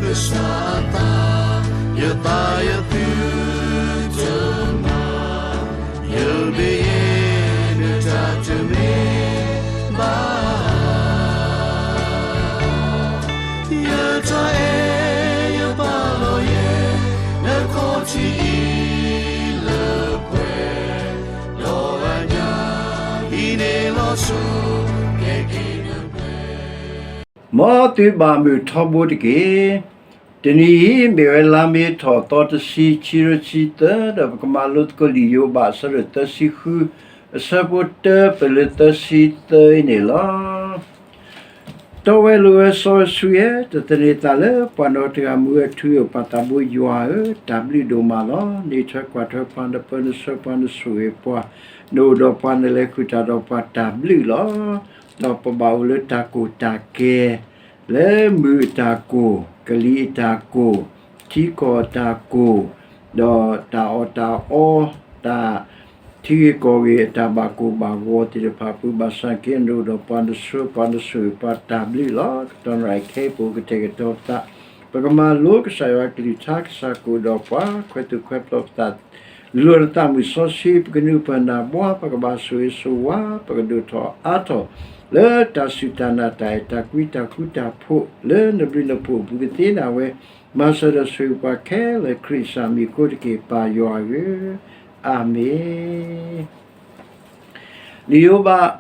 ကစၢ်အသး, ယသးယသုတမၤ, ယမ့ၢ်ယဲ နတၢ်တမ့ၢ်ဘၣ်. ယတၢ်အဲၣ်ယပာ်လီၤယဲ နခီၣ်ထံးအံၤလၢပှဲၤ, ဒီးအညၣ်အံၤန့ၣ်လီၤဆီ ကဲက့ၤနပှဲၤ မ်သုဘၣ်မုာ်ထီဘိတက့ၢ်. တနံၤအံၤ မ့ၢ်ဝဲလါမ့ၤထီၣ်သီတဆံ ခံကထိခံဆံသၢ ဒီးပကမၤလိသကိးလံာ်ယိၤဘး အဆၢဒိၣ်သၢဆံဃု အဆၢဖိတၢပၢၢ်လၢသၢဆံသၢအံၤန့ၣ်လီၤ. တီဝဲလိၤဝဲစီဝဲဆှံဝဲ တသန့ၤသးလၢပှၤနီတဂၤ မူဝဲထူဧိၤ ပၢ်သးဘိယွၤဧၢ, တၢ်ဘျုးဒိၣ်မးလီၤ. န့ၢ်ထွဲကွၢ်ထွဲပှၤ နပၢနဆှၢပှၤ နဆိၣ်ဂ့ၤပှၤ, နအိၣ်ဒီးပှၤ နလဲၤဃုာ်တၢ်ဒီးပှၤ တၢ်ဘျုးလီၤ. ဒီးပဘၣ်အိၣ်လၢတၢ်ကိၢ်တၢ်ဂီၤ လၢမုၢ်အတၢ်ကိၢ်, ကလံၤအတၢ်ကိၢ်, ထံကီၢ်အတၢ်ကိၢ်, ဒီးတၢ်အီၣ်တၢ်အီ, တၢ် ထံဂ့ၢ်ကီၢ်ဂ့ၢ်အတၢ်ဘၣ်ကိၢ်ဘၣ်ဂီၤသ့ၣ်တဖၣ်အပူၤ ဘၣ်ဆၣ်က့ နအိၣ်ဒီးပှၤ နဆှၢပှၤ နဆိၣ်ဂ့ၤပှၤ တၢ်ဘျုးလီၤ. ကတီၢ်နံၤခဲအံၤ ပအိၣ်ကတဲာ်ကတီၤပသး, ပကမၤလိကစၢ်ယွၤအကလုၢ်ကထါ ကစၢ်ကအိၣ်ဒီးပှၤ ခွဲးသူၣ်ခွဲးပျီပသး လိာ်သးမုၢ်စီဆှံ ပကနုာ်ပၢၢ်နၢ်ဘှါ ပကဘၣ်ဆိၣ်ဂ့ၤဆိၣ်ဝါ ပကဒိၣ်ထီၣ်အါထီၣ် လၢတၢ်စူၢ်တၢ်နာ်တၢ်အဲၣ်တၢ်ကွံတၢ်ဃူတၢ်ဖိး လၢနဘျုးနဖှိၣ်အပူၤ ကသ့နၢ်ဝဲ မၤစၢၤဒီးဆိၣ်ဂ့ၤပှၤခဲလၢာ် ခရံာ်အမံၤအဃိတက့ၢ် ပၢ်ယွၤဧၢ, အၤမ့ၣ်. လံာ်ယိၤဘး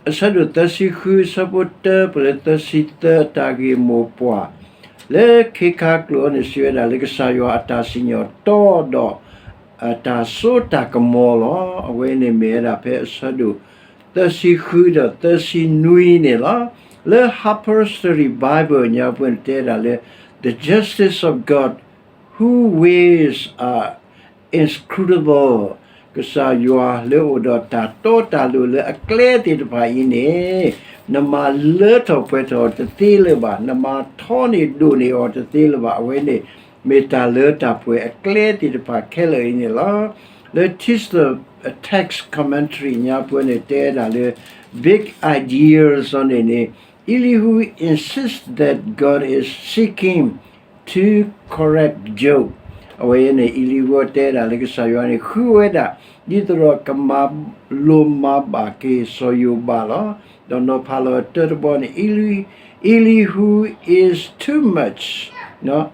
အဆၢဒိၣ်သၢဆံဃု အဆၢဖိတၢပၢၢ်လၢသၢဆံသၢ အတၢ်ဂ့ၢ်မိၢ်ပှၢ် လၢခ့ခါကျိာ်န့ၣ် စံးဝဲဒၣ်လၢကစၢ်ယွၤအတၢ်စံၣ်ညီၣ်တီဒီး အတၢ်စိတၢ်ကမီၤလီၤ. အဝဲန့ၣ်မ့ၢ်ဝဲဒၣ်ဖဲအဆၢဒိၣ်သၢဆံဃုဒီးသၢဆံနွံန့ၣ်လီၤ. လၢ Harper's Study Bible ညါပှဲၤန့ၣ်တဲဒၣ်လၢ The justice of God, whose ways are inscrutable, ကစၢ်ယွၤလၢအိၣ်ဒီးတၢ်တီတၢ်လိၤလၢအကျဲသ့ၣ်တဖၣ်အံၤန့ၣ် နမၤလၢထီၣ်ပှဲၤထီၣ်တသ့လၢၤဘၣ်, နမၤထီန့ၢ်ဒိၣ်န့ၢ်အီၤတသ့လၢၤဘၣ်. အဝဲန့ၣ် မ့ၢ်တၢ်လၢတၢ်ပှဲၤအကျဲသ့ၣ်တဖၣ်ခဲလၢာ်အံၤန့ၣ်လီၤ. လၢ Text Commentary ညါပှဲၤန့ၣ်တဲဒၣ်လၢ big ideas အီၤန့ၣ်န့ၣ် Elihu insists that God is seeking to correct Job. အဝဲန့ၣ် အ့လံဟူတဲဒၣ်လၢကစၢ်ယွၤန့ၣ် ဃုဝဲဒၣ် ဒ်သိးဒီးကမၤလိမၤဘၣ်က့ၤစီၤယိၤဘးလီၤ. ဒီးနီၤဖးလီၤတၢတဘီန့ၣ် Eli, Elihu is too much, နီၤ,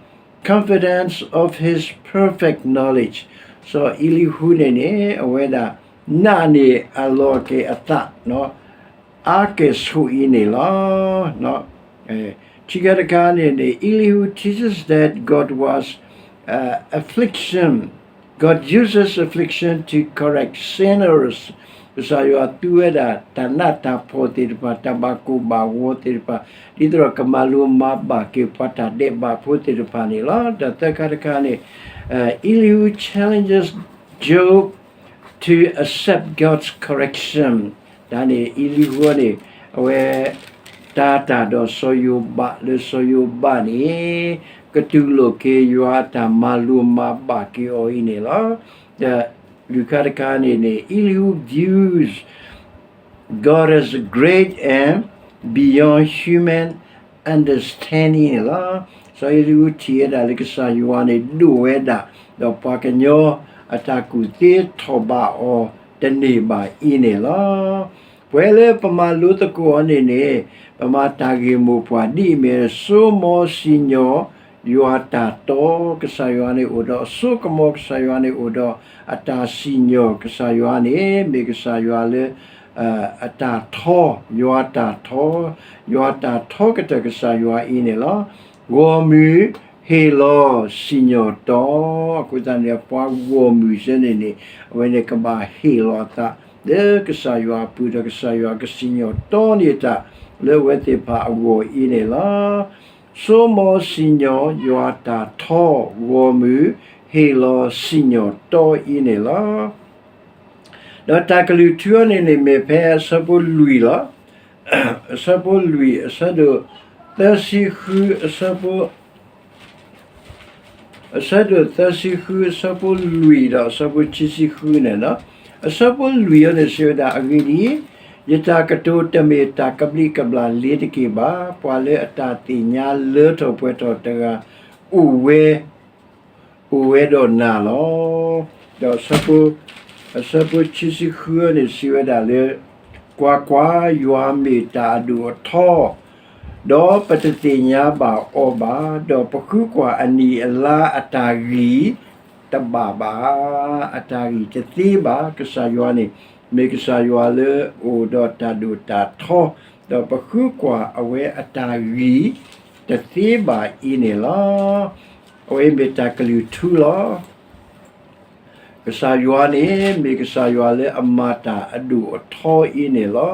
confidence of his perfect knowledge. စီၤအ့လံဟူန့ၣ်န့ၣ် အဝဲဒၣ် နာ်န့ၢ်အလီၢ်က့ၤအသး အါကဲၣ်ဆိးအံၤန့ၣ်လီၤ. ခံခါတခါန့ၣ်န့ၣ် Elihu teaches that God was, uh, affliction, God uses affliction to correct sinners. ကစၢ်ယွၤသူဝဲဒၣ်တၢ်နးတၢ်ဖှီၣ်သ့ၣ်တဖၣ် တၢ်ဘၣ်ကိၢ်ဘၣ်ဂီၤသ့ၣ်တဖၣ် ဒ်သိးဒီးကမၤလိမၤဘၣ်က့ၤပှၤတၢ်ဒဲးဘးဖိသ့ၣ်တဖၣ်န့ၣ်လီၤ. ဒီးသၢခါတခါန့ၣ် Elihu challenges Job to accept God's correction. တၢ်န့ၣ် အ့လံဟူန့ၣ် အဝဲ တၤတၢ်ဒီးစီၤယိၤဘး လၢစီၤယိၤဘးန့ၣ် ကတူၢ်လိာ်က့ၤယွၤအတၢ်မၤလိမၤဘၣ်က့ၤအီၤအံၤန့ၣ်လီၤ. ဒီးလွံၢ်ခါတခါန့ၣ်န့ၣ် Elihu views God as great and beyond human understanding န့ၣ်လီၤ. စီၤအ့လံဟူထံၣ်ဝဲဒၣ်လၢကစၢ်ယွၤန့ၣ်ဒိၣ်ဝဲဒၣ် ဒီးပှၤကညီအတၢ်ကူၣ်သ့ထီၣ်ဘးအီၤတန့ၢ်ဘၣ်အံၤန့ၣ်လီၤ. ပှဲၤလၢပမၤလိသကိးအီၤန့ၣ်န့ၣ် ပမၤတၢ်ဂ့ၢ်မိၢ်ပှၢ်ဒ်အမ့ၢ် စိမိၤစံၣ်ညီၣ်ယွၤတၢ်တီ, ကစၢ်ယွၤန့ၣ်အိၣ်ဒီးအစိကမီၤ, ကစၢ်ယွၤန့ၣ်အိၣ်ဒီးအတၢ်စံၣ်ညီၣ်, ကစၢ်ယွၤန့ၣ် မ့ၢ်ကစၢ်ယွၤလၢ အတၢ်ထီ, ယွၤတၢ်ထီ, ယွၤတၢ်ထီကတၢၢ်ကစၢ်ယွၤအံၤန့ၣ်လီၤ. ဂီၢ်မုၢ်ဟ့ၣ်လီၤစံၣ်ညီၣ်တီ, အဃိသတးန့ၣ် ပှၤဂီၢ်မုၢ်စ့ၢ်န့ၣ်န့ၣ် အဝဲန့ၣ်ကဘၣ်ဟ့ၣ်လီၤအသး လၢကစၢ်ယွၤအပူၤဒီး ကစၢ်ယွၤကစံၣ်ညီၣ်တီန့ၢ်တၢ်လၢအဝဲသ့ၣ်တဖၣ်အဂီၢ်အံၤန့ၣ်လီၤ. စိမိၤစံၣ်ညီၣ်ယွၤတၢ်ထီ, ဂီၢ်မုၢ်ဟ့ၣ်လီၤစံၣ်ညီၣ်တီအံၤန့ၣ်လီၤ. ဒီးတၢ်ကလုၢ်ထူအီၤန့ၣ်န့ၣ် မ့ၢ်ဖဲအဆၢဖိလွံၢ်လီၤ. အဆၢဖိလွံၢ်, အဆၢဒိၣ်သၢဆံဃု, အဆၢဖိ အဆၢဒိၣ်သၢဆံဃု အဆၢဖိလွံၢ်ဒီးအဆၢဖိခံဆံဃုန့ၣ်လီၤ. အဆၢဖိလွံၢ်အီၤန့ၣ်စံးဝဲဒၣ်, အဂ့ၢ်ဒ်အံၤ, ယတၢ်ကတိၤတမ့ၢ်တၢ်ကဘျံးကဘျၣ်လ့ၤတက့ၢ်ဘၣ်. ပှၤလၢအတၢ်သ့ၣ်ညါလၢထီၣ်ပှဲၤထီၣ်တဂၤ အိၣ်ဝဲ အိၣ်ဝဲဒီးနၤလီၤ. ဒီးအဆၢဖိ အဆၢဖိခံဆံဃုန့ၣ် စံးဝဲဒၣ်လၢ ကွၢ်ကွၢ်, ယွၤမ့ၢ်တၢ်အဒိၣ်အထီ, ဒီးပတသ့ၣ်ညါဘၣ်အီၤဘၣ်, ဒီးပဃုကွၢ်အနံၣ်အလါအတၢ်ဂံၢ်တဘၣ်ဘၣ်, အတၢ်ဂံၢ်တသ့ဘၣ်. ကစၢ်ယွၤန့ၣ် မ့ၢ်ကစၢ်ယွၤလၢအိၣ်ဒီးတၢ်ဒိၣ်တၢ်ထီ, ဒီးပဃုကွၢ်အဝဲအတၢ်ဂံၢ်တသ့ဘၣ်အံၤန့ၣ်လီၤ. အဝဲမ့ၢ်တၢ်ကလုၢ်ထူလီၤ. ကစၢ်ယွၤန့ၣ် မ့ၢ်ကစၢ်ယွၤလၢအမၤတၢ်အဒိၣ်အထီအံၤန့ၣ်လီၤ.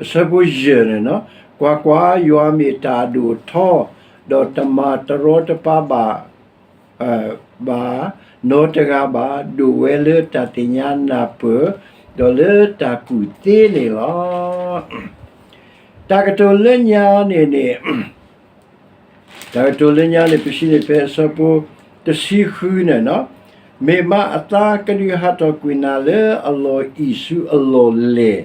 အဆၢဖိယဲၢ်န့ၣ်, ကွၢ်ကွၢ်, ယွၤမ့ၢ်တၢ်အဒိၣ်အထီ, ဒီးတမၤတရီတပါဘၣ် ဘၣ်, နီတဂၤဘၣ်, ဒိၣ်ဝဲလၢတၢ်သ့ၣ်ညါနၢ်ပၢၢ်, ဒီးလၢတၢ်ကူၣ်သ့န့ၣ်လီၤ. တၢ်ကတိၤလၢညါန့ၣ်န့ၣ် တၢ်ကတိၤလၢညါန့ၣ် ပစံးန့ၣ်ဖဲအဆၢဖိတဆံဃုန့ၣ်, မ့ၢ်မးအသးကဒုးဟးထီၣ်ကွံာ်နၤလၢအလီၢ်အံၣ်ဆူအလီၢ်လဲၢ်,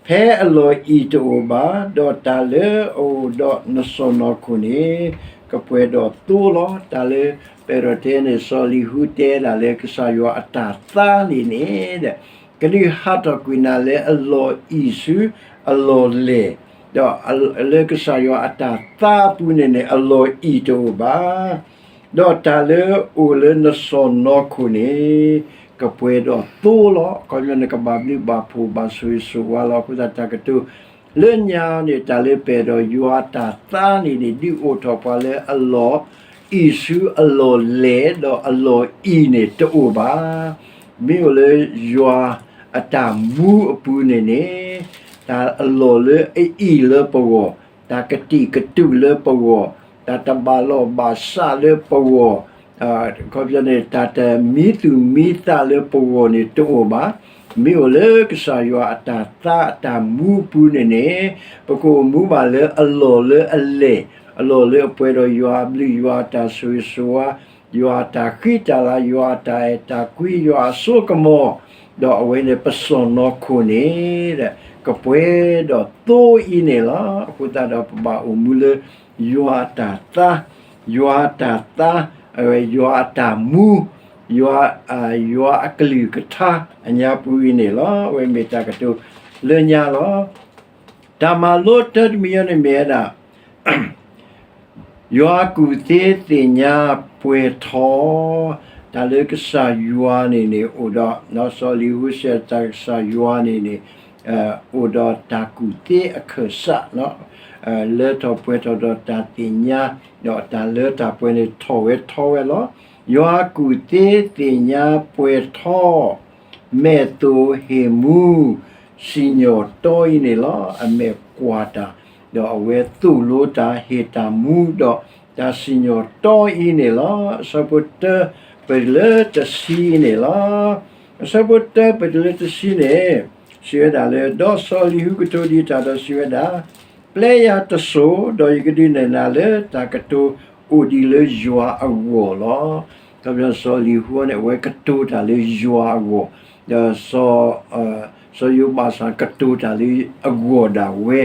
ဖဲအလီၢ်အံၣ်တအိၣ်ဘၣ်, ဒီးတၢ်လၢအအိၣ်ဒီးနစီၢ်နီၤခိၣ်န့ၣ် ကပှဲၤဒီးသိလီၤ. တၢ်လၢပအဲၣ်ဒိးတဲန့ၣ် စီၤလံၤဟူတဲဒၣ်လၢ ကစၢ်ယွၤအတၢ်သါန့ၣ်န့ၣ် ကဒုးဟးထီၣ်ကွံာ်နၤလၢအလီၢ်အံၣ်ဆူအလီၢ်လဲၢ်, ဒီးလၢကစၢ်ယွၤအတၢ်သါအပူၤန့ၣ်န့ၣ် အလီၢ်အံၣ်တအိၣ်ဘၣ်, ဒီးတၢ်လၢအအိၣ်လၢနစီၢ်နီၤခိၣ်န့ၣ် ကပှဲၤဒီးသိလီၤ. အခီပညီန့ၣ် ကဘၣ်ဘျုးဘၣ်ဖှိၣ်ဘၣ်ဆိၣ်ဂ့ၤဆိၣ်ဝါလီၤ. အဃိသတးတၢ်ကတိၤလၢညါန့ၣ် တၢ်လၢပအဲၣ်ဒိးယွၤအတၢ်သါန့ၣ်န့ၣ် ဒုးအိၣ်ထီၣ်ပှၤလၢအလီၢ်အံၣ်ဆူအလီၢ်လဲၢ် ဒီးအလီၢ်အံၣ်န့ၣ်တအိၣ်ဘၣ်. မ့ၢ်အိၣ်လၢယွၤအတၢ်မူအပူၤန့ၣ်န့ၣ် တၢ်အလီၢ်လၢအအံၣ်လၢပဂီၢ်, တၢ်ကတံာ်ကတူာ်လၢပဂီၢ်, တၢ်တဘၣ်လီၢ်ဘၣ်စးလၢပဂီၢ်, အခီပညီန့ၣ် တၢ်တမံသူၣ်မံသးလၢပဂီၢ်န့ၣ်တအိၣ်ဘၣ်. မ့ၢ်အိၣ်လၢကစၢ်ယွၤအတၢ်သါအတၢ်မူအပူၤန့ၣ်န့ၣ် ပကအိၣ်မူဘၣ်လၢအလီၢ်လၢအလဲၢ်, အလီၢ်လၢအပှဲၤဒီးယွၤအဘျုး ယွၤအတၢ်ဆိၣ်ဂ့ၤဆိၣ်ဝါ, ယွၤအတၢ်ဃံတၢ်လၤ, ယွၤအတၢ်အဲၣ်တၢ်ကွံ, ယွၤအစိကမီၤ, ဒီးအဝဲန့ၣ်ပစီၢ်နီၤခိၣ်န့ၣ် ကပှဲၤဒီးသိအံၤန့ၣ်လီၤ. အဃိသတးဒီးပဘၣ်အိၣ်မူလၢ ယွၤအတၢ်သါ, ယွၤအတၢ်သါ, ယွၤအတၢ်မူ, ယွၤ, ယွၤအကလုၢ်ကထါအညါပူၤအံၤန့ၣ်လီၤ. အဝဲမ့ၢ်တၢ်ကတိၤလၢညါလီၤ. တၢ်မၤလိတၢ်တမံၤအံၤန့ၣ်မ့ၢ်ဝဲဒၣ် ယွၤကူၣ်သ့သ့ၣ်ညါပှဲၤထီ, တၢ်လၢကစၢ်ယွၤန့ၣ်န့ၣ် အိၣ်ဒီး စီၤလံၤဟူစံးတၢ်ကစၢ်ယွၤန့ၣ်န့ၣ် အိၣ်ဒီးတၢ်ကူၣ်သ့အခၢၣ်စး, လၢထီၣ်ပှဲၤထီၣ်ဒီးတၢ်သ့ၣ်ညါ, ဒီးတၢ်လၢတၢ်ပှဲၤန့ၣ်ထီၣ်ဝဲထီဝဲလီၤ. ယွၤကူၣ်သ့သ့ၣ်ညါပှဲၤထီ မဲာ်သိၣ်ဟ့ၣ်မူ စံၣ်ညီၣ်တီအံၤန့ၣ်လီၤ. အမဲာ်ကွၢ်တၢ်, ဒီးအဝဲသိၣ်လိတၢ် ဟ့ၣ်တၢ်မူ ဒီးတၢ်စံၣ်ညီၣ်တီအံၤန့ၣ်လီၤ. အဆၢဖိတၢ ပတုၤလၢတဆံအံၤန့ၣ်လီၤ. အဆၢဖိတၢ ပတုၤလၢတဆံန့ၣ် စံးဝဲဒၣ်လၢ ဒီးစီၤလံၤဟူကတိၤဒံးတၢ်ဒီးစံးဝဲဒၣ်, ပျဲယၤတစိၢ်, ဒီးယကဒုးနဲၣ်နၤလၢတၢ်ကတိၤအိၣ်ဒံးလၢယွၤအဂီၢ်လီၤ. စီၤလံၤဟူန့ၣ် အဝဲကတိၤတၢ်လၢယွၤအဂီၢ်, ဒီး စီၤယိၤဘးဆၣ်ကတိၤတၢ်လၢအဂီၢ်ဒၣ်ဝဲ,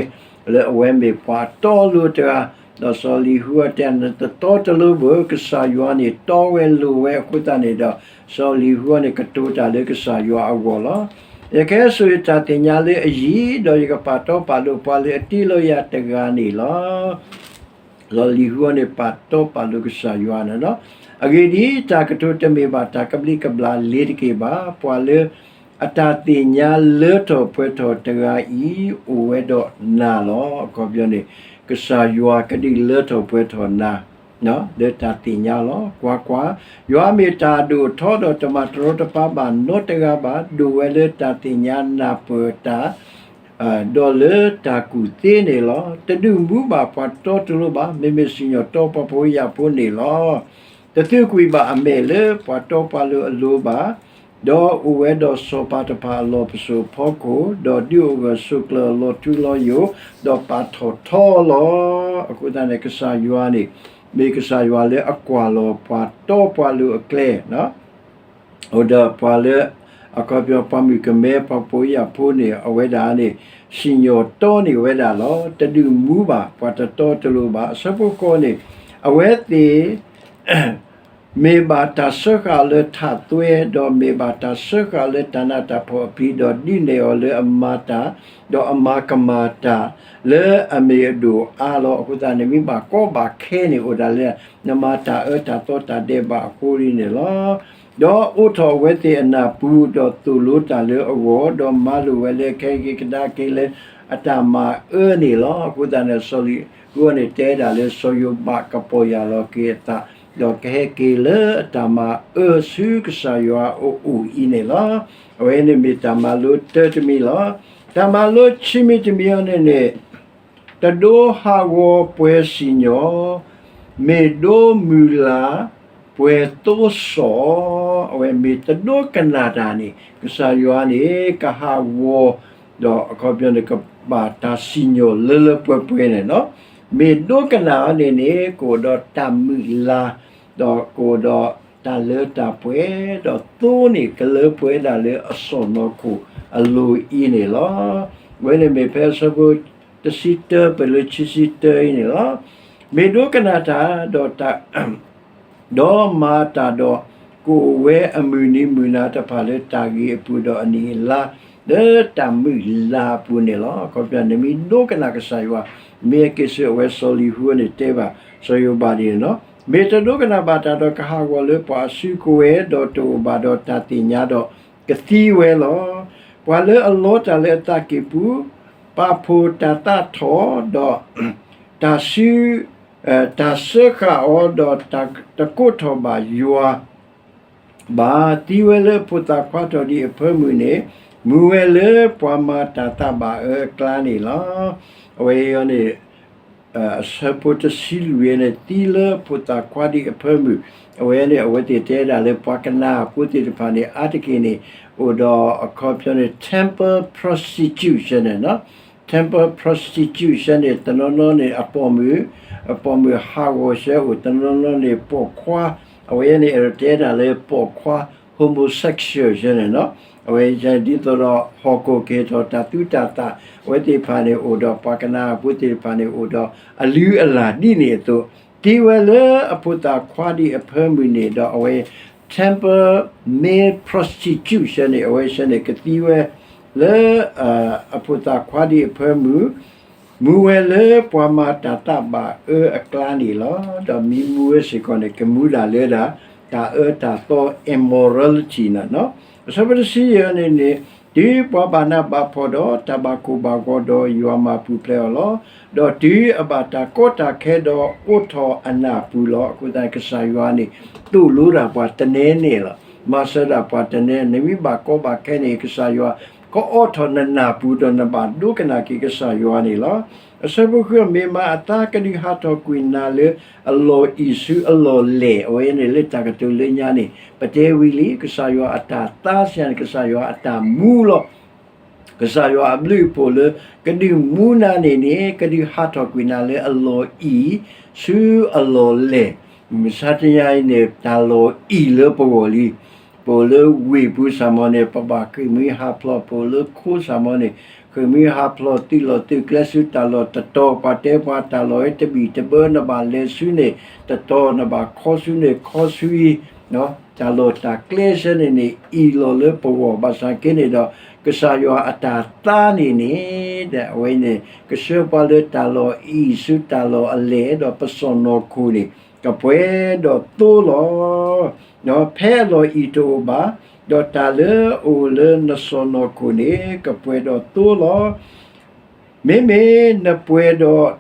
လၢအဝဲမ့ၢ်ပှၤတီလိၤတဂၤ, ဒီးစီၤလံၤဟူတဲ နတတီတလိၤဘၣ်, ကစၢ်ယွၤန့ၣ်တီဝဲလိၤဝဲအဃိသတးန့ၣ်ဒီး စီၤလံၤဟူန့ၣ် ကတိၤတၢ်လၢကစၢ်ယွၤအဂီၢ်လီၤ. ယကဟဲစိာ်ယတၢ်သ့ၣ်ညါလၢအယံၤ, ဒီးယကပာ်တီပာ်လိၤပှၤလၢအတ့လီၤယၤတဂၤန့ၣ်လီၤ. စီၤလံၤဟူန့ၣ် ပာ်တီပာ်လိၤကစၢ်ယွၤန့ၣ်လီၤ. အဂ့ၢ်ဒ်အံၤ, တၢ်ကတိၤတမ့ၢ်ဘၣ်တၢ်ကဘျံးကဘျၣ်လ့ၤတက့ၢ်ဘၣ်. ပှၤလၢအတၢ်သ့ၣ်ညါလၢထီၣ်ပှဲၤထီၣ်တဂၤအံၤ အိၣ်ဝဲဒီးနၤလီၤ. အခီပညီန့ၣ် ကစၢ်ယွၤကဒုးလၢထီၣ်ပှဲၤထီၣ်နၤ လၢတၢ်သ့ၣ်ညါလီၤ. ကွၢ်ကွၢ်, ယွၤမ့ၢ်တၢ်အဒိၣ်အထီ ဒီးတမၤတရီတပါဘၣ်နီတဂၤဘၣ်, ဒိၣ်ဝဲလၢတၢ်သ့ၣ်ညါနၢ်ပၢၢ်တၢ် ဒီးလၢတၢ်ကူၣ်သ့န့ၣ်လီၤ. တဒုးမူဘၣ်ပှၤတီတလိၤဘၣ်, မ့မ့ၢ်စံၣ်ညီၣ်တီပှၤဖှီၣ်ဖိယာ်ဖိန့ၣ်လီၤ. တသုကွံာ်ဘၣ်အမဲာ်လၢပှၤတီပှၤလိၤအလိၤဘၣ်, ဒီးအိၣ်ဝဲဒီးစီၤပၤတဖၣ်အလီၢ်ပစိာ်ဖီခိၣ်, ဒီးဒုးအိၣ်ဂၢၢ်ဆိးကျၢၤအလီၤထူလီၤယိာ်, ဒီးပာ်ထီၣ်ထီလီၤ. အဃိသတးန့ၣ် ကစၢ်ယွၤန့ၣ် မ့ၢ်ကစၢ်ယွၤလၢအကွၢ်လီၤပှၤတီပှၤလိၤအကျဲ အိၣ်ဒီးပှၤလၢ အခီပညီ ပှၤမုၣ်ကမဲ ပှၤဖှီၣ်ဖိယာ်ဖိန့ၣ် အဝဲဒၣ်န့ၣ် စံၣ်ညီၣ်တီန့ၢ်ဝဲဒၣ်လီၤ. တဒုးမူဘၣ် ပှၤတတီတလိၤဘၣ်. အဆၢဖိဃိးန့ၣ် အဝဲသ့ၣ် မ့ၢ်ဘၣ်တၢ်စၢဃာ်အီၤလၢထးသွဲ, ဒီးမ့ၢ်ဘၣ်တၢ်စၢဃာ်အီၤလၢတၢ်နးတၢ်ဖှီၣ်အပျံၤ, ဒီးဒုးနဲၣ်အီၤလၢအမၤတၢ်, ဒီးအမၤကမၣ်တၢ်လၢအမ့ၢ်အဒိၣ်အါလီၤ. အဃိသတးန့ၣ် မ့ၢ်ဘၣ်ကီဘၣ်ခဲန့ၣ် အိၣ်ဒၣ်လၢ နမၤတၢ်အၢတၢ်သီတၢ်ဒဲးဘးအဃိန့ၣ်လီၤ. ဒီးအိးထီၣ်အဝဲသ့ၣ်အနၢ်ပူၤ, ဒီးသိၣ်လိတၢ်လၢအဂီၢ်, ဒီးမၤလိာ်ဝဲလၢကဟဲက့ၤကဒါက့ၤလၢအတၢ်မၤအၢန့ၣ်လီၤ. အဃိသတးန့ၣ် စီၤလံးဟူန့ၣ် တဲဒၣ်လၢစီၤယိၤဘးကပီၢ်ယၢ်လီၤက့ၤအသး, ဒီးကဟဲက့ၤလၢအတၢ်မၤအၢဆူကစၢ်ယွၤအအိၣ်အံၤန့ၣ်လီၤ. အဝဲန့ၣ်မ့ၢ်တၢ်မၤလိတၢတမံၤလီၤ. တၢ်မၤလိခံမံၤတမံၤအံၤန့ၣ်န့ၣ် တဒိဟးဂီၤပှဲၤစံၣ်ညီၣ်, မ့ၢ်ဒိမုၢ်လၢ်ပှဲၤသိစီၣ်, အဝဲမ့ၢ်တဒိကနၣ်တၢ်န့ၣ် ကစၢ်ယွၤန့ၣ် ကဟးဂီၤ, ဒီးအခီပညီန့ၣ် ကဘၣ်တၢ်စံၣ်ညီၣ်လၢလၢပှဲၤပှဲၤန့ၣ်လီၤ. မ့ၢ်ဒိကနၣ်အီၤန့ၣ်န့ၣ် ကအိၣ်ဒီးတၢ်မုၢ်လၢ်, ဒီးကအိၣ်ဒီးတၢ်လၢတၢ်ပှဲၤ, ဒီးသိန့ၣ်ကလၢပှဲၤဒၣ်လၢအစီၣ်နီၤခိၣ်အလိၤအံၤန့ၣ်လီၤ. အဝဲန့ၣ်မ့ၢ်ဖဲအဆၢဖိတဆံတၢ ပၢၢ်လၢခံဆံတၢအံၤန့ၣ်လီၤ. မ့ၢ်ဒိကနၣ်တၢ် ဒီးတၢ် ဒီးမၤတၢ်ဒီး ကအိၣ်ဝဲအမုၢ်နံၤမုၢ်နၤတဖၣ်လၢတၢ်ဂ့ၤအပူၤ ဒီးအနံၣ်အလါလၢတၢ်မုၢ်လၢ်အပူၤန့ၣ်လီၤ. အခီပညီန့ၣ် မ့ၢ်ဒိကနၣ်ကစၢ်ယွၤ, မ့ၢ်အက့ၤဆူအဝဲစီၤလံးဟူန့ၣ်တဲဘၣ် စီၤယိၤဘးဒ်န့ၣ်လီၤ. မ့ၢ်တဒိကနၣ်ဘၣ်တၢ်ဒီး ကဟးဂီၤလၢပှၤအစုကဝဲၤ ဒီးတအိၣ်ဘၣ်ဒီးတၢ်သ့ၣ်ညါဒီး ကသံဝဲလီၤ. ပှၤလၢအလီတၢ်လၢအသးကံၢ်ပူၤ, ပာ်ဖှိၣ်တၢ်သးထီၣ်, ဒီး တၢ်စု တၢ်စၢဃာ်အီၤဒီးတၢ်တကိးထီၣ်ဘၣ်ယွၤဘၣ်, သံဝဲလၢအဖိသၣ်ခွါထီၣ်ဒံးအဖၢမုၢ်န့ၣ်, မူဝဲလၢပှၤမၤတၢ်သးဘၣ်အၢအကျါန့ၣ်လီၤ. အဝဲအံၤန့ၣ် အဆၢဖိတဆံလွံၢ်န့ၣ် သံလၢဖိသၣ်ခွါဒံးအဖၢမုၢ်, အဝဲန့ၣ် အဝဲသ့ၣ်တဲဒၣ်လၢပှၤကနၤအဖိသ့ၣ်တဖၣ်န့ၣ် အါတက့ၢ်န့ၣ် အိၣ်ဒီးအခီပညီန့ၣ် temple prostitution န့ၣ် temple prostitution န့ၣ် တနီၤနီၤန့ၣ် အပိာ်မုၣ်, အပိာ်မုၣ်ဟးဂီၤဆၢအိၣ်, တနီၤနီၤန့ၣ် ပိာ်ခွါ, အဝဲန့ၣ် အဲၣ်ဒိးတဲဒၣ်လၢပိာ်ခွါ homosexual န့ၣ်လီၤ. အဝဲဒ်သိးဒီး ဟီၣ်ခိၣ်ကဟ့ၣ်ထီၣ်တၢ်သူတၢ်သၣ်, အဝဲသ့ၣ်တဖၣ်န့ၣ်အိၣ်ဒီး ပှၤကနၤအဖိသ့ၣ်တဖၣ်န့ၣ်အိၣ်ဒီး အလုၢ်အလၢ်ဒ်န့ၣ်အသိး, သံဝဲလၢအဖိသၣ်ခွါဒံးအဖၢမုၢ်န့ၣ်ဒီး အဝဲ temple male prostitution န့ၣ် အဝဲဆၢန့ၣ် ကသံဝဲလၢ အဖိသၣ်ခွါဒံးအဖၢမုၢ်, မူဝဲလၢပှၤမၤတၢ်သးဘၣ်အၢအကျါန့ၣ်လီၤ. ဒီးမ့ၢ်မူဝဲစ့ၢ်ကီးန့ၣ် ကမူဒၣ်လၢဒၣ် တၢ်အၢတၢ်သီ immorality န့ၣ်လီၤ. အဆၢဖိတဆံယဲၢ်န့ၣ်န့ၣ်, တုၤပှၤဘၣ်နးဘၣ်ဖှီၣ်ဒီး တၢ်ဘၣ်ကိၢ်ဘၣ်ဂီၤဒီး ယွၤမၤပူၤဖျဲးအီၤလီၤ. ဒီးတုၤအဘၣ်တၢ်ကီတၢ်ခဲဒီး အိးထီၣ်အနၢ်ပူၤလီၤ. အဃိသတးန့ၣ် ကစၢ်ယွၤန့ၣ် သိၣ်လိဒၣ်ပှၤတနဲန့ၣ်လီၤ. မၤစၢၤဒၣ်ပှၤတနဲ, နမ့ၢ်ဘၣ်ကီဘၣ်ခဲန့ၣ် ကစၢ်ယွၤ ကအိးထီၣ်နနၢ်ပူၤဒီး နဘၣ်ဒိကနၣ်က့ၤကစၢ်ယွၤန့ၣ်လီၤ. အဆၢဖိဃု, မ့ၢ်မၤအသါကဒုးဟးထီၣ်ကွံာ်နၤလၢအလီၢ်အံၤဆူအလီၢ်လဲၢ်, အဝဲန့ၣ်လၢတၢ်ကတိၤလၢညါန့ၣ် ပတဲဝံၤလံ, ကစၢ်ယွၤအတၢ်သါစံးန့ၣ် ကစၢ်ယွၤအတၢ်မူလီၤ. ကစၢ်ယွၤအဘျုးအဖှိၣ်လၢ ကဒုးမူနၤန့ၣ်န့ၣ် ကဒုးဟးထီၣ်ကွံာ်နၤလၢအလီၢ်အံၤ ဆူအလီၢ်လဲၢ်, မုၢ်မဆါတနံၤအံၤန့ၣ် တၢ်လီၢ်အံၤလၢပဂီၢ်လံ. ပအိၣ်လၢဝ့ၢ်ပူၤစ့ၢ်ကီးန့ၣ် ပဘၣ်ဃ့ၢ်မှံဟးဖျိး, ပအိၣ်လၢခိစ့ၢ်ကီးန့ၣ် ဃ့ၢ်မှံဟးဖျိး သုးလီၢ်သုးကျဲဆူတၢ်လီၢ်တတီၤ, ပှၤတဲပှၤတၢ်လီၢ်အံၤတဘံၣ်တဘၢ နဘၣ်လဲၤဆူန့ၣ်တတီၤ, နဘၣ်ခီဆူန့ၣ်ခီဆူအံၤ တၢ်လီၢ်တၢ်ကျဲဆၢန့ၣ်န့ၣ် အံၤလီၤလၢပဂီၢ်, ဘၣ်ဆၣ်က့န့ၣ်ဒီး ကစၢ်ယွၤအတၢ်သါန့ၣ်န့ၣ် အဝဲန့ၣ် ကဆှၢပှၤလၢတၢ်လီၢ်အံၤဆူတၢ်လီၢ်အလဲၢ် ဒီးပစီၢ်နီၤခိၣ်န့ၣ် ကပှဲၤဒီးသိလီၤ. ဒီးဖဲအလီၢ်အံၤတအိၣ်ဘၣ်, ဒီးတၢ်လၢအအိၣ်လၢနစီၢ်နီၤခိၣ်န့ၣ် ကပှဲၤဒီးသိလီၤ. မ့မ့ၢ်နပှဲၤဒီး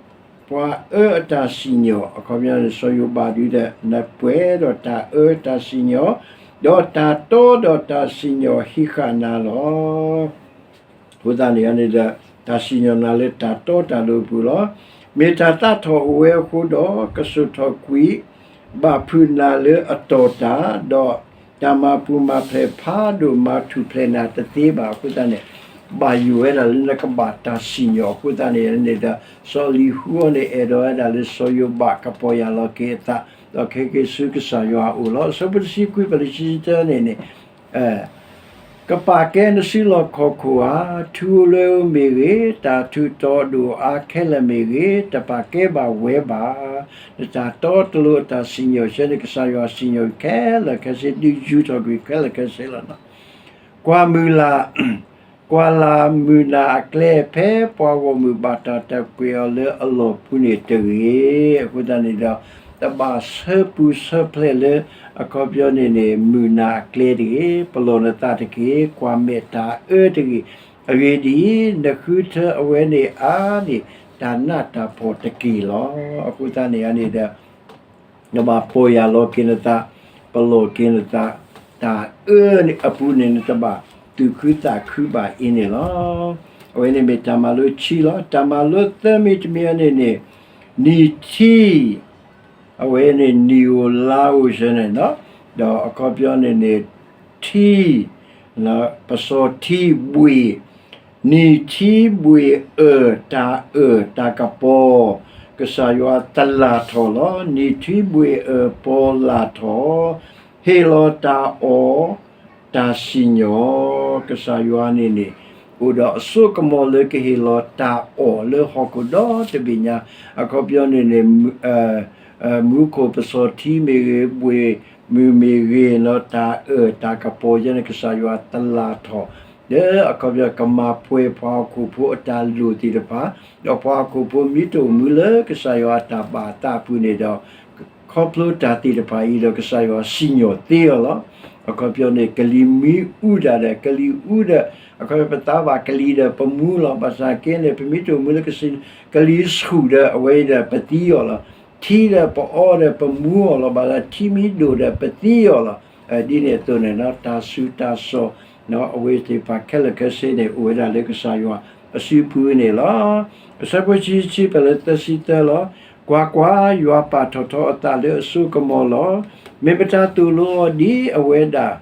ပှၤအၢအတၢ်စံၣ်ညီၣ်, အခီပညီန့ၣ် စီၤယိၤဘးဒုးဒီး နပှဲၤဒီးတၢ်အၢတၢ်စံၣ်ညီၣ်, ဒီးတၢ်တီဒီးတၢ်စံၣ်ညီၣ်ဟံးဃာ်နၤလီၤ. အဃိသတးန့ၣ်န့ၣ်ဒီး တၢ်စံၣ်ညီၣ်နၤလၢတၢ်တီတၢ်လိၤအပူၤလီၤ. မ့ၢ်တၢ်သးထီၣ်အိၣ်ဝဲအဃိဒီး ကစိာ်ထီၣ်ကွံာ် ဘၣ်ဖုးနၤလၢအတီၢ်တၢ်, ဒီးတၢ်မၤပူၤမၤဖျဲးဖးဒိၣ် မၤထူၣ်ဖျဲးနၤတသ့ဘၣ်. အဃိသတးန့ၣ် ဘၣ်ယိၣ်ဝဲဒၣ်လၢနကဘၣ်တၢ်စံၣ်ညီၣ်. အဃိသတးန့ၣ်န့ၣ်ဒီး စီၤလံၤဟူအံၤန့ၣ် အဲၣ်ဒိးဝဲဒၣ်လၢစီၤယိၤဘးကပီၢ်ယၢ်လီၤက့ၤအသး, ဒီးကဟဲက့ၤဆူကစၢ်ယွၤအအိၣ်လီၤ. အဆၢဖိတဆံခွံ ပၢ်လၢခံဆံတၢန့ၣ်န့ၣ် အဲ ကပာ်ကဲနစုလီၢ်ခီၣ်ခိၣ်ဧါ, ထူဧိၤလွဲဧိၤမ့ၢ်ဂ့ၤ, တၢ်ထူးတီၤဒိၣ်အါခဲလၢာ်မ့ၢ်ဂ့ၤ, တပာ်ကဲဘၣ်ဝဲဘၣ်. နတၢ်တီတလိၤအတၢ်စံၣ်ညီၣ်ဆၢန့ၣ် ကစၢ်ယွၤစံၣ်ညီၣ်ခဲလၢာ်ခဲဆ့ ဒုးယူၤထီၣ်ကွံာ်ခဲလၢာ်ခဲဆ့လီၤ. ကွၢ်မုၢ်လၢ်, ကွၢ်လၢ်မုၢ်နၤအကျဲ ဖဲပှၤဂီၢ်မုၢ်ဘၣ်တၢ်တၢ်ကွဲးအီၤလၢအလီၢ်ပူၤန့ၣ်တဂ့ၤ. အဃိသတးန့ၣ်ဒီး တဘၣ်ဆၢပူၤဆၢဖျဲးလၢ အခီပညီန့ၣ်န့ၣ် မုၢ်နၤအကျဲတဂ့ၤ, ပလီၢ်နသးတက့ၢ်, ကွၢ်မဲာ်တၢ်အၢတဂ့ၤ. အဂ့ၢ်ဒ်အံၤ, နဃုထၢအဝဲန့ၣ်အါန့ၢ် တၢ်နးတၢ်ဖှီၣ်တက့ၢ်လီၤ. အဃိသတးန့ၣ်န့ၣ်ဒီး နဘၣ်ပီၢ်ယၢ်လီၤက့ၤနသး, ပလီၢ်က့ၤနသး, တၢ်အၢအပူၤန့ၣ် နတဘၣ်သူၣ်ခုသးခုဘၣ်အံၤန့ၣ်လီၤ. အဝဲန့ၣ်မ့ၢ်တၢ်မၤလိခံလီၤ. တၢ်မၤလိသၢမံၤတမံၤအံၤန့ၣ်န့ၣ် နံၣ်ထံ အဝဲန့ၣ်နံၣ်ဧိၤလါဧိၤဆၢန့ၣ်, ဒီးအခီပညီန့ၣ်န့ၣ် ထံ ပစီၤထံဘှ့ၣ်, နံၣ်ထံဘှ့ၣ်အၢၣ်တၢ်အၢၣ်တၢ်ကပီၤ, ကစၢ်ယွၤတလၢ်ထီၣ်လီၤ. နံၣ်ထံဘှ့ၣ်အၢၣ်ပီၤလၢ်ထီၣ်, ဟ့ၣ်လီၤတၢ်အီၣ်တၢ်စံၣ်ညီၣ်, ကစၢ်ယွၤန့ၣ်န့ၣ် အိၣ်ဒီးအစိကမီၤလၢကဟ့ၣ်လီၤတၢ်အီၣ်လၢဟီၣ်ခိၣ်ဒီတဘ့ၣ်ညါ, အခီပညီန့ၣ်န့ၣ် မူခိၣ်ပစီၤထံမ့ၢ်ဂ့ၤ, ဘှ့ၣ်မုၢ်မ့ၢ်ဂ့ၤ, တၢ်အၢၣ်တၢ်ကပီၤယဲန့ၣ် ကစၢ်ယွၤတလၢ်ထီၣ် လၢအခီပညီကမၤပှဲၤပှၤဟီၣ်ခိၣ်ဖိအတၢ်လိၣ်သ့ၣ်တဖၣ်, ဒီးပှၤဟီၣ်ခိၣ်ဖိမ့ၢ်တအိၣ်မူလၢကစၢ်ယွၤအတၢ်ဘၣ်အသးအပူၤန့ၣ်ဒီး ခီဖျိတၢ်သ့ၣ်တဖၣ်အံၤဒီး ကစၢ်ယွၤစံၣ်ညီၣ်သ့အီၤလီၤ. အခီပညီန့ၣ် ကလံၤမ့ၢ်အူဒၣ်ဒီး ကလံၤအူဒီး အခီပညီပသးဘၣ်ကလံၤဒီးပမူလီၤ. ဘၣ်ဆၣ်က့န့ၣ် ပမ့ၢ်တအိၣ်မူလၢကစၢ် ကလံၤဆူၣ်ဒီး အဝဲအံၤဒီးပသံအီၤလီၤ. ထံဒီးပအီဒီးပမူအီၤလီၤ. ဘၣ်ဆၣ်ထံမ့ၢ်ဒိၣ်ဒီးပသံအီၤလီၤ. ဒ်န့ၣ်အသိးန့ၣ် တၢ်စူၤတၢ်စိၤ အဝဲသ့ၣ်တဖၣ်ခဲလၢာ်ခဲဆ့န့ၣ် အိၣ်ဝဲဒၣ်လၢကစၢ်ယွၤအစုပူၤန့ၣ်လီၤ. အဆၢဖိခံဆံ ဖဲလၢသၢဆံသၢလီၤ. ကွၢ်ကွၢ်, ယွၤပာ်ထီၣ်ထီအသးလၢအစိကမီၤလီၤ. မ့ၢ်မတၤသိၣ်လိအီၤဒ်အဝဲဒၣ်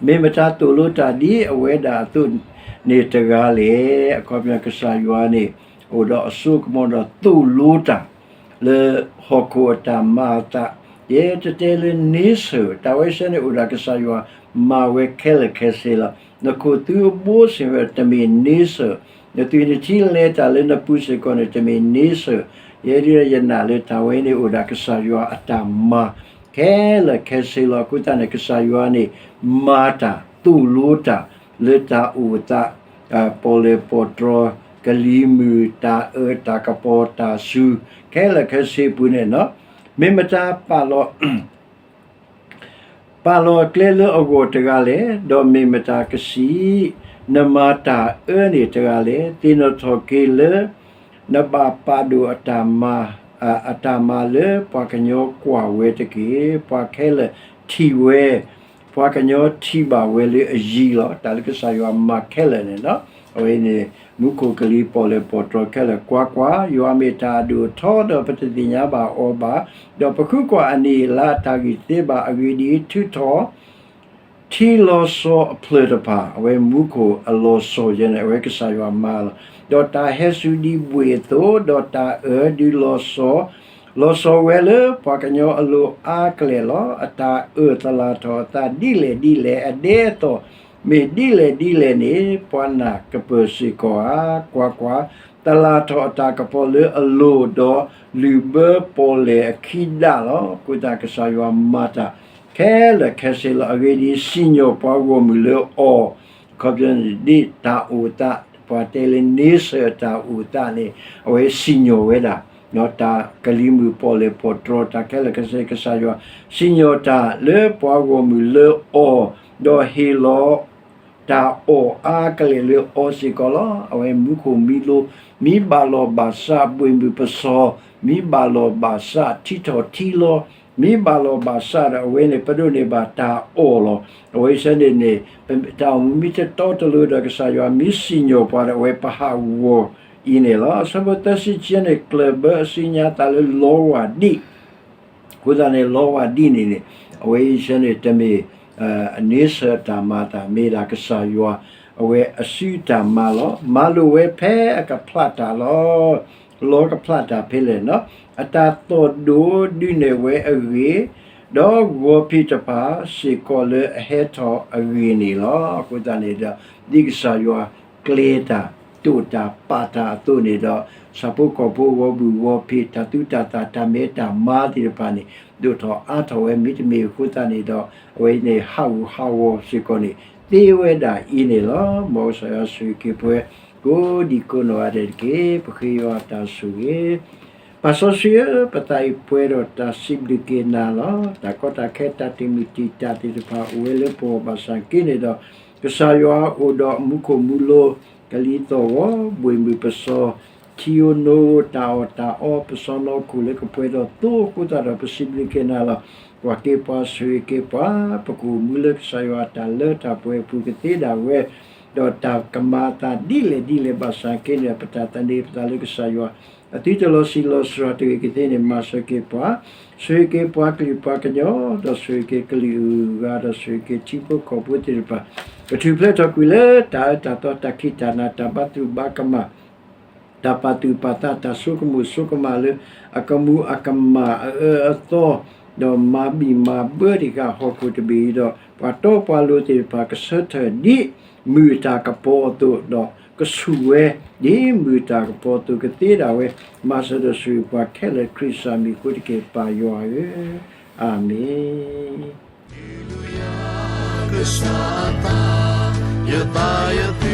မ့ၢ်မတၤသိၣ်လိတၢ်ဒ်အဝဲဒၣ်အသိးန့ၣ်တဂၤလဲၣ်. အခီပညီကစၢ်ယွၤန့ၣ် အိၣ်ဒီးအစိကမီၤဒီးသိၣ်လိတၢ် လၢဟီၣ်ခိၣ်အတၢ်မၤအသး, ယဲတတဲလၢန့ဆၢၣ် တၢ်ဝဲဆၢန့ၣ်အိၣ်ဒၣ် ကစၢ်ယွၤမၤဝဲခဲလၢာ်ခဲဆ့လီၤ. နခိၣ်သူအဘိစ့ၣ်ဝဲတမ့ၢ်န့ဆၢၣ်, နသွံၣ်နထံလဲၤတၢ်လၢနပူၤစ့ၢ်ကီးန့ၣ် တမ့ၢ်န့ဆၢၣ်, ယဲဒ်ယနာ်လၢတၢ်ဝဲန့ၣ်အိၣ်ဒၣ် ကစၢ်ယွၤအတၢ်မၤ ခဲလၢာ်ခဲဆ့လီၤ. အဃိသတးန့ၣ် ကစၢ်ယွၤန့ၣ် မၤတၢ်သိၣ်လိတၢ် လၢတၢ်အိၣ်သး ပီၣ်လဲၣ်ပီၣ်တြီ ကလံၤမုၢ် တၢ်အၢတၢ်ကပီၤ တၢ်စူၤ ခဲလၢာ်ခဲဆ့အပူၤန့ၣ်လီၤ. မ့ၢ်မတၤပာ်လီၤ ပာ်လီၤအကျဲလၢအဂီၢ်တဂၤလဲၣ်, ဒီးမ့ၢ်မတၤကစံး နမၤတၢ်အၢန့ၣ်တဂၤလဲၣ်. သ့ၣ်နီၣ်ထီၣ်က့ၤလၢ နဘၣ်ပာ်ဒိၣ်အတၢ်မၤ, အတၢ်မၤလၢပှၤကညီကွၢ်ဝဲတက့ၢ်. ပှၤခဲလၢာ်ထံၣ်ဝဲ, ပှၤကညီထံၣ်ဘၣ်ဝဲလၢအယံၤလီၤ. တၢ်လၢကစၢ်ယွၤမၤခဲလၢာ်န့ၣ်လီၤ. အဝဲန့ၣ် မူခိၣ်ကလံၤပီၣ်လဲၣ်ပီၣ်တြီခဲလၢာ်, ကွၢ်ကွၢ်, ယွၤမ့ၢ်တၢ်အဒိၣ်အထီ ဒီးပတသ့ၣ်ညါဘၣ်အီၤဘၣ်, ဒီးပဃုကွၢ်အနံၣ်အလါအတၢ်ဂံၢ်တသ့ဘၣ်. အဂ့ၢ်ဒ်အံၤ, ထုးထီၣ် ထံလီၤစီၤအဖျၢၣ်တဖၣ်, အဝဲမူခိၣ်အလီၤစီၤယဲန့ၣ် အဝဲကစၢ်ယွၤမၤလီၤ. ဒီးတၢ်ဟဲစူၤဒ်ဘှ့ၣ်အသိး, ဒီးတၢ်အၢဒုးလီၤစီၤ, လီၤစီၤဝဲလၢပှၤကညီအလိၤအါကလဲာ်လီၤ. အတၢ်အၢၣ်သလၣ်ထီၣ်အသးဒ်လဲၣ်ဒ်လဲၣ်, အဒဲအသီၣ်မ့ၢ်ဒ်လဲၣ်ဒ်လဲၣ်န့ၣ် ပှၤနာ်ကပၢၢ်စ့ၢ်ကီးဧါ. ကွၢ်ကွၢ်, သလၣ်ထီၣ်အတၢ်ကပီၤလၢအလိၤ, ဒီးလုၢ်ဘၢပီၣ်လဲၣ်အခံဒၣ်လီၤ. အဃိသတးကစၢ်ယွၤမၤတၢ် ခဲလၢာ်ခဲဆ့လီၤ. အဂ့ၢ်ဒ်အံၤ, စံၣ်ညီၣ်ပှၤဂီၢ်မုၢ်လၢအီၤ, အခီပညီန့ၣ် ဒ်တၢ်အိၣ်သး, ပှၤတဲလၢန့ဆၢၣ်အတၢ်အိၣ်သးန့ၣ် အဝဲစံၣ်ညီၣ်ဝဲဒၣ်, တၢ်ကလံၤမုၢ်ပီၣ်လဲၣ်ပီၣ်တြီ တၢ်ခဲလၢာ်ခဲဆ့ ကစၢ်ယွၤစံၣ်ညီၣ်တၢ်လၢပှၤဂီၢ်မုၢ်လၢအီၤ, ဒီးဟ့ၣ်လီၤ တၢ်အီၣ်အါကလဲာ်လၢအီၤစ့ၢ်ကီးလီၤ. အဝဲမူခိၣ်မံလိ မ့ၢ်ဘၣ်လီၤဘၣ်စးဘှ့ၣ်မုၢ်ပစီၤ, မ့ၢ်ဘၣ်လီၤဘၣ်စးထံထီၣ်ထံလီၤ, မ့ၢ်ဘၣ်လီၤဘၣ်စးဒီး အဝဲန့ၣ် ပဒိးန့ၢ်ဘၣ်တၢ်အီၣ်လီၤ. အဝဲဆၢန့ၣ်န့ၣ် တၢ်အိၣ်မူမ့ၢ်တတီတလိၤဒီး ကစၢ်ယွၤမ့ၢ်စံၣ်ညီၣ်ပှၤဒီး အဝဲပဟးဂီၤအံၤန့ၣ်လီၤ. အဆၢဖိသၢဆံခံန့ၣ် ကျၢၢ်ဘၢအစုညါသးလၢလီဝၢ်ဒံၣ် အဃိသတးန့ၣ် လီဝၢ်ဒံၣ်န့ၣ်န့ၣ် အဝဲအံၤဆၢန့ၣ် တမ့ၢ် န့ဆၢၣ်အတၢ်မၤအသး မ့ၢ်ဒၣ်ကစၢ်ယွၤ အဝဲအစုတၢ်မၤလီၤ. မၤလိာ်ဝဲဖဲအကဖျးတၢ်လီၤ. လီကဖျးတၢ်ဖဲလဲၣ်န့ၣ်, အတၢ်သီၣ်ဒိၣ်ဒုးနဲၣ်ဝဲအဂ့ၢ်, ဒီးဂီၤဖံးတဖၣ်စ့ၢ်ကီးလၢအဟဲထီၣ်အဂ့ၢ်န့ၣ်လီၤ. အဃိသတးန့ၣ်ဒီး ဒ်ကစၢ်ယွၤကျဲၤတၢ် တိာ်တၢ်ပာ်တၢ်အသိးန့ၣ်ဒီး ဆၣ်ဖိကီၢ်ဖိဂီၢ်ဘုၣ်ဂီၢ်ဖံး တၢ်သူတၢ်သၣ် တၢ်မဲတၢ်မါသ့ၣ်တဖၣ်န့ၣ် ဒိၣ်ထီၣ်အါထီၣ်ဝဲ မ့တမ့ၢ်အဃိသတးန့ၣ်ဒီး အဝဲန့ၣ်ဟးဂူာ်ဟးဂီၤစ့ၢ်ကီးန့ၣ် သ့ဝဲဒၣ်အံၤန့ၣ်လီၤ. မ်ကစၢ်ယွၤဆိၣ်ဂ့ၤက့ၤပှၤ ကိးဒံကိးနီၢ်ဂၤဒဲးတက့ၢ်. ပဃ့ယွၤအတၢ်ဆိၣ်ဂ့ၤ ပၢ်စီဆှံဧၢ, ပသးအံၤပှဲၤဒီးတၢ်စံးဘျုးက့ၤနၤလီၤ. တၢ်ကီတၢ်ခဲ တၢ်တမုာ်တံာ်တာ်သ့ၣ်တဖၣ်အိၣ်ဝဲလၢပဂီၢ်ဘၣ်ဆၣ်က့န့ၣ်ဒီး ကစၢ်ယွၤအိၣ်ဒီးမူခိၣ်မူလိၤ, ကလံၤသီၣ်ဂီၤ, ဘှ့ၣ်မုၢ်ပစီၤ, ထံဧိၤနိဧိၤ တၢ်အီၣ်တၢ်အီ ပစီနီၢ်ခိၣ်လၢကပှဲၤဒီးသိအဃိသတးဒီး ပစံးဘျုးက့ၤနၤလီၤ. ကွၢ်က့ၤပှၤဆိၣ်ဂ့ၤက့ၤပှၤ ပကအိၣ်မူလၢကစၢ်ယွၤအတၢ်လၢတၢ်ပှဲၤအပူၤကသ့ဒၣ်ဝဲ ဒီးတၢ်ကမၤအသးဒ်လဲၣ်ဒ်လဲၣ်ဘၣ်ဆၣ်က့န့ၣ် ပတၢ်သန့ၤပသးလၢကစၢ်ယွၤ အသုတလီၤဆံးလီၤစှၤတဂ့ၤကသ့န့ၣ် မၤစၢၤက့ၤပှၤ, ဆိၣ်ဂ့ၤက့ၤပှၤကလုာ်ပှၤကညီ, ဒီးဆိၣ်ဂ့ၤက့ၤကလုာ်အဂၤ, ဒီးဆိၣ်ဂ့ၤက့ၤထံဖိကီၢ်ဖိသ့ၣ်တဖၣ်, ကထုးဖျဲးထီၣ်ကွံာ်လၢတၢ်အၢတၢ်သီ တၢ်ခံးတၢ်နၤ တၢ်ဘါထုဘါကမၣ် တၢ်ပာ်သူၣ်ပာ်သး တၢ်ဆိကမိၣ်ဆိကမးလၢ အကမူၤအကမၣ် အအၢအသီ, ဒီးမၤဘံၣ်မၤဘၢတ့ၢ်ဃာ်ဟီၣ်ခိၣ်တဘ့ၣ်အံၤဒီး ပှၤတီပှၤလိၤသ့ၣ်တဖၣ် ကဆၢထၢၣ်ဒ်မုၢ်တၢ်ကပီၤအသိး ဒီးကဆူၣ်ဝဲ ဒ်မုၢ်တၢ်ကပီၤအသိးကသ့ဒၣ်ဝဲ, မၤစၢၤဒီးဆိၣ်ဂ့ၤပှၤခဲလၢာ် ခရံာ်စၢ်မံၤအဃိတက့ၢ် ပၢ်ယွၤဧၢ, အၤမ့ၣ်.